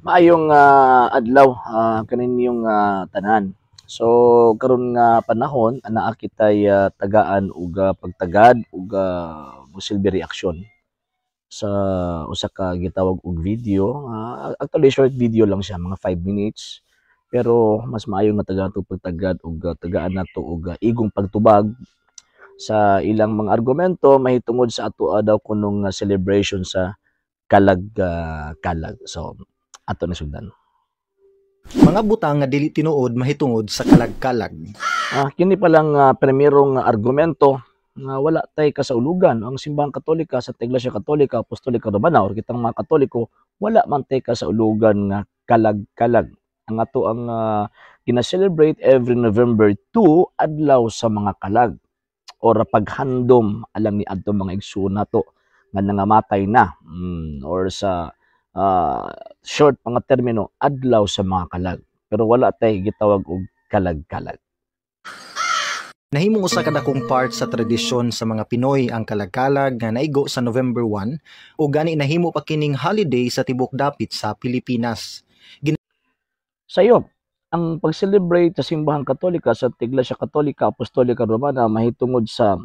Maayong adlaw kaninyong tanan. So karon nga panahon anaa kitay tagaan og pagtagad ug mosilbi reaksyon sa usa ka gitawag og video. Actually, short video lang siya, mga 5 minutes. Pero mas maayo nga tagaan og pagtagad ug tagaan nato og igong pagtubag sa ilang mga argumento mahitungod sa ato daw kunong celebration sa kalag kalag. So ato na sugdan. Mga butang nga dili tinuod mahitungod sa kalag-kalag. Kini palang primerong argumento nga wala tay kasaulugan ang Simbahang Katolika sa Iglesia Katolika Apostolika Romana or kitang mga Katoliko, wala man tay kasaulugan nga kalag-kalag. Ang ato ang gina-celebrate every November 2, adlaw sa mga kalag or paghandom alang ni adto mga igsuon nato nga nangamatay na, or sa short mga termino, adlaw sa mga kalag. Pero wala tay gitawag og kalag-kalag. Nahimong usa ka dakong part sa tradisyon sa mga Pinoy ang kalag-kalag nga naigo sa November 1 ug gani nahimo pa kining holiday sa tibok dapit sa Pilipinas. Sayop, ang pag-celebrate sa Simbahang Katolika sa Iglesia Katolika Apostolika Romana mahitungod sa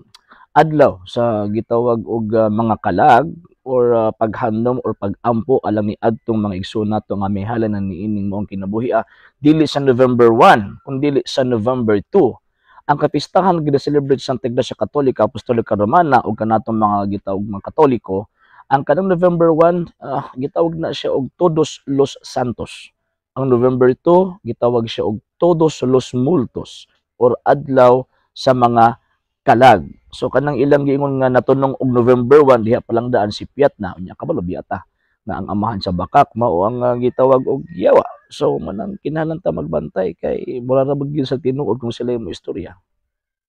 adlaw sa gitawag og mga kalag or paghandom or pagampo alang ni adtong mga igsoon nato nga mihala na niining maong kinabuhi, dili sa November 1 kun dili sa November 2. Ang kapistahan gina-celebrate sa Iglesia Katolika Apostolika Romana ug kanatong mga gitawag mga Katoliko, ang kanang November 1, gitawag na siya og Todos los Santos. Ang November 2, gitawag siya og Todos los Multos or adlaw sa mga kalag. So kanang ilang giingon nga natunong og November 1, diha pa lang daan si Piat na unya kabalo biyata nga ang amahan sa bakak mao ang gitawag og yawa. So manang kinahanglan ta magbantay kay mura ra gyud sa tinuod kung sila mo istorya.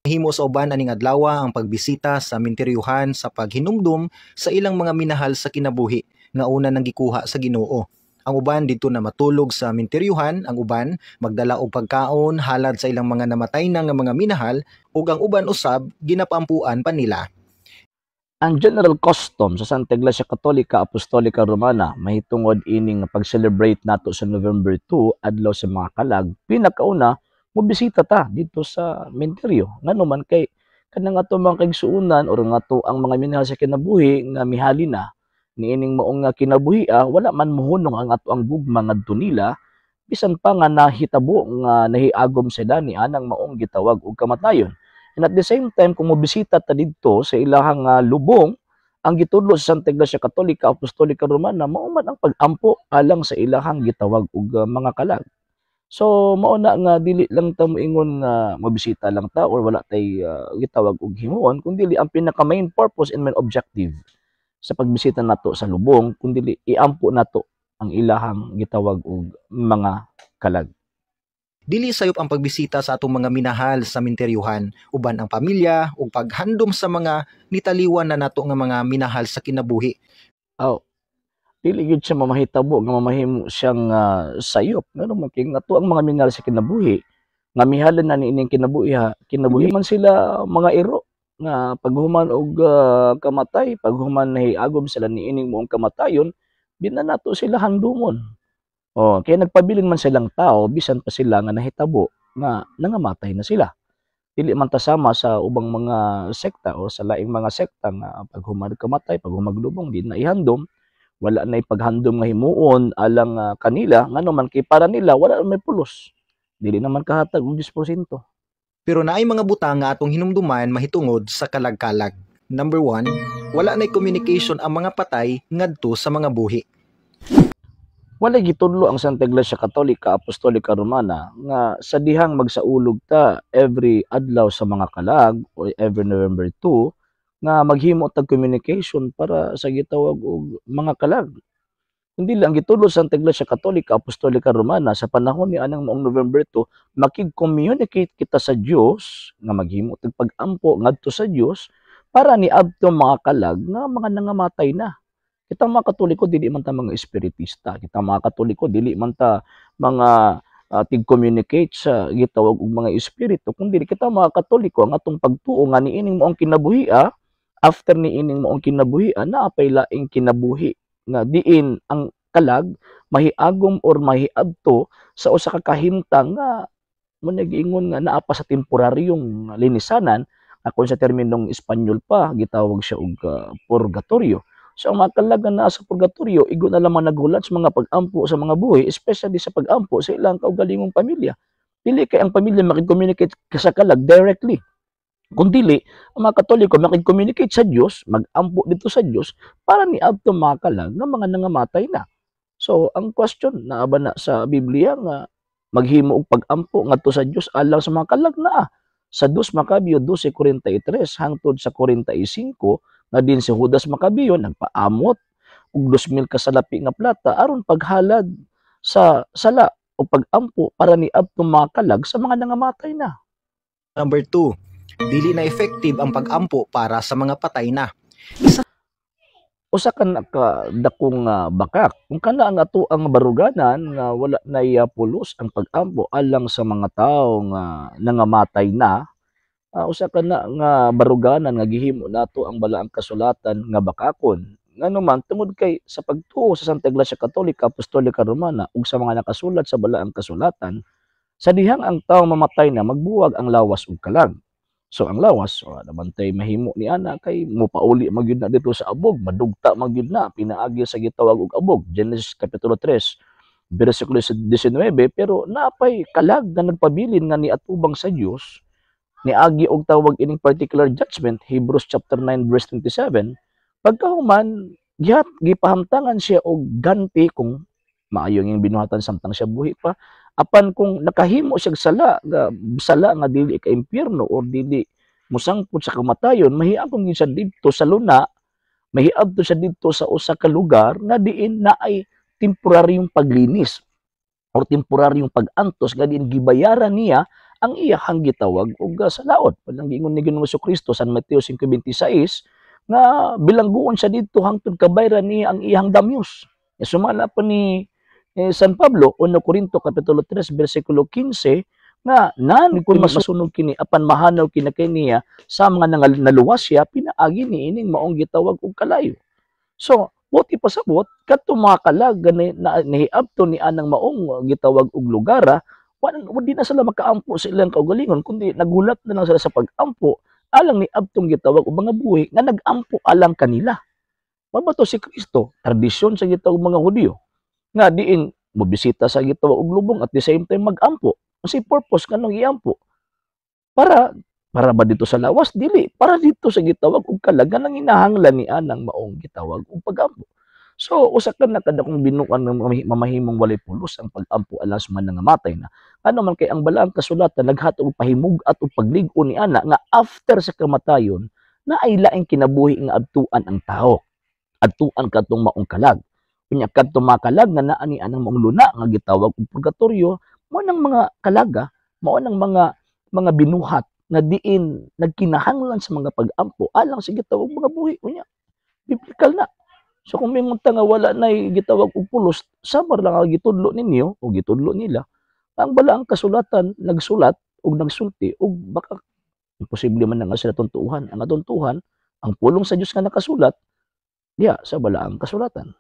Himo sa uban aning adlaw ang pagbisita sa minteryuhan sa paghinumdum sa ilang mga minahal sa kinabuhi nga una nang gikuha sa Ginoo. Ang uban didto na matulog sa minteryuhan, ang uban magdala og pagkaon halad sa ilang mga namatay na nga mga minahal ug ang uban usab ginapaampuan pa nila. Ang general custom sa Santa Iglesia Katolika Apostolika Romana mahitungod ining pag-celebrate nato sa November 2, adlaw sa mga kalag, pinakauna mobisita ta dito sa minteryo. Ngano man kay kanang ato mga kaigsuonan or nga ato ang mga minahal sa kinabuhi nga mihali na niining maong nga kinabuhi, wala man mohunong ang ato ang gugma ngadto nila bisan pa nga nahitabo nga nahiagom sila ni anang maong gitawag og kamatayon. And at the same time, kung mobisita ta didto sa ilahang lubong, ang gitudlo sa Santa Iglesia Katolika Apostolika Romana mao man ang pag-ampo alang sa ilahang gitawag og mga kalag. So mao na nga dili lang ta moingon nga mobisita lang ta or wala tay gitawag og himuon, kun dili ang pinaka main purpose and main objective sa pagbisita nato sa lubong kun dili iampo nato ang ilahang gitawag og mga kalag. Dili sayop ang pagbisita sa atong mga minahal sa minteryuhan, uban ang pamilya ug paghandom sa mga nitaliwan na nato nga mga minahal sa kinabuhi. Aw, dili gyud siya mamahitabo nga mamahimo siyang sayop. Ngano man kay ato ang mga minahal sa kinabuhi nga mihalin na niining kinabuhi, ha, kinabuhi man sila mga iro nga paghuman og kamatay, paghuman nahiagom sila niining moong kamatayon, di na nato sila handumon. Oh, kaya nagpabilin man silang tao bisan pa sila nga nahitabo nga nangamatay na sila. Dili man ta sama sa ubang mga sekta o sa laing mga sekta nga paghuman kamatay, paghuman lubong, di na ihandom, wala na ipaghandom nga himuon alang kanila, ngano man kay para nila wala may pulos. Dili naman kahatag og 10%. Pero naay mga butang nga atong hinumduman mahitungod sa kalag-kalag. Number 1, wala nay communication ang mga patay ngadto sa mga buhi. Wala gitudlo ang Santa Iglesia Katolika Apostolika Romana nga sa dihang magsaulog ta every adlaw sa mga kalag or every November 2 nga maghimo tag communication para sa gitawag og mga kalag. Hindi lang gitudlo sa Santa Iglesia Katolika Apostolika Romana sa panahon ni anang maong November 2, makig-communicate kita sa Dios nga maghimo tag pag-ampo ngadto sa Dios para ni adto mga kalag nga mga nangamatay na. Kita mga Katoliko, dili man ta mga espiritista. Kita mga Katoliko, dili man ta mga tig-communicate sa gitawag og mga espiritu. Kung dili kita mga Katoliko, ang atong pagtuo nga niining maong kinabuhi, after niining maong kinabuhi, naa pay laing kinabuhi nga diin ang kalag mahiagom or mahiadto sa usa ka kahimtang nga mo nagiingon nga naa pa sa temporaryong linisanan, nga kung sa terminong Espanyol pa gitawag siya og purgatorio. So ang mga kalag nga naa sa purgatorio, igo na lamang naghulat sa mga pag-ampo sa mga buhi, especially sa pag-ampo sa ilang kaugalingong pamilya. Dili kay ang pamilya makig-communicate sa kalag directly. Kung dili, ang mga Katoliko makig-communicate sa Dios, mag-ampo dito sa Dios para niadto mga kalag nga mga nangamatay na. So, ang question, naa ba na sa Biblia nga maghimo og pag-ampo ngadto sa Dios alang sa mga kalag? Naa. Sa 2 Macabeo 12:43 hangtod sa 45, nga din si Judas Macabeo nagpaamot og 2,000 ka salapi nga plata aron paghalad sa sala o pag-ampo para niadto mga kalag sa mga nangamatay na. Number 2, dili na effective ang pag-ampo para sa mga patay na. Isa Usa ka nakadakong bakak kung kana ang ato ang baruganan nga wala na pulos ang pag-ampo alang sa mga tawo nga nangamatay na. Usa ka na nga baruganan nga gihimo nato ang balaang kasulatan nga bakakon, ngano man tungod kay sa pagtuo sa Santa Iglesia Katolika Apostolika Romana ug sa mga nakasulat sa balaang kasulatan, sa dihang ang tawo mamatay na, magbuwag ang lawas ug kalag. So ang lawas, wala naman tay mahimo ni ana kay mopauli man gyud na dito sa abog, madugta man gyud na pinaagi sa gitawag og abog, Genesis kapitulo 3 bersikulo 19. Pero napay kalag nga nagpabilin nga niatubang sa Dios niagi og tawag ining particular judgment, Hebrews chapter 9 verse 27. Pagkahuman gihat gipahamtangan siya og ganti kung maayo ang binuhatan samtang siya buhi pa. Apan kung nakahimo siya sala nga sala nga dili ka impyerno or dili mosangpot sa kamatayon, mahiagom gyud siya didto sa luna, mahiadto siya didto sa usa ka lugar nga diin naay temporaryong paglinis or temporaryong pag-antos nga diin gibayaran niya ang iyahang gitawag og sa laot. Palang giingon ni Ginoong Kristo San Mateo 5:26 nga bilangguon siya didto hangtod kabayran niya ang iyang damyos. E sumala pa ni San Pablo, 1 Corinto kapitulo 3 bersikulo 15, nga nan kung masunog kini apan mahanaw kina kaniya sa mga naluwas siya pinaagi ni ining maong gitawag og kalayo. So, buti pasabot kadto mga kalag na nihiabto ni anang maong gitawag og lugara, wala di na sila makaampo sa ilang kaugalingon kundi nagulat na lang sila sa pag-ampo alang ni abtong gitawag og mga buhi nga nag-ampo alang kanila. Mao ba to si Kristo, tradisyon sa gitawag mga Hudiyo nga diin mobisita sa gitawag og lubong, at the same time mag-ampo. Unsay purpose nganong iampo? Para ba dito sa lawas? Dili, para dito sa gitawag og kalag nga nanginahanglan ni anang maong gitawag og pag-ampo. So usa ka na kadakong binuan ng mamahimong walay pulos ang pag-ampo alang sa mga nangamatay na. Ano man kay ang balaang kasulatan naghatag og pahimug-at og paglig-on ni ana nga after sa kamatayon na ay laing kinabuhi nga adtuan ang tao. Adtuan kadtong maong kalag. Unya kadtong mga kalag nga naa ni anang maong luna nga gitawag og purgatorio, mao nang mga kalaga, mao nang mga binuhat nga diin nagkinahanglan sa mga pag-ampo alang sa gitawag mga buhi. Unya biblical na. So kung may nga wala na gitawag og pulos, samar lang ang gitudlo ninyo o gitudlo nila. Ang balaang kasulatan nagsulat og nagsulti og baka imposible man na nga sila tuntuhan. Ang atuntuhan, ang pulong sa Dios nga nakasulat diya sa balaang kasulatan.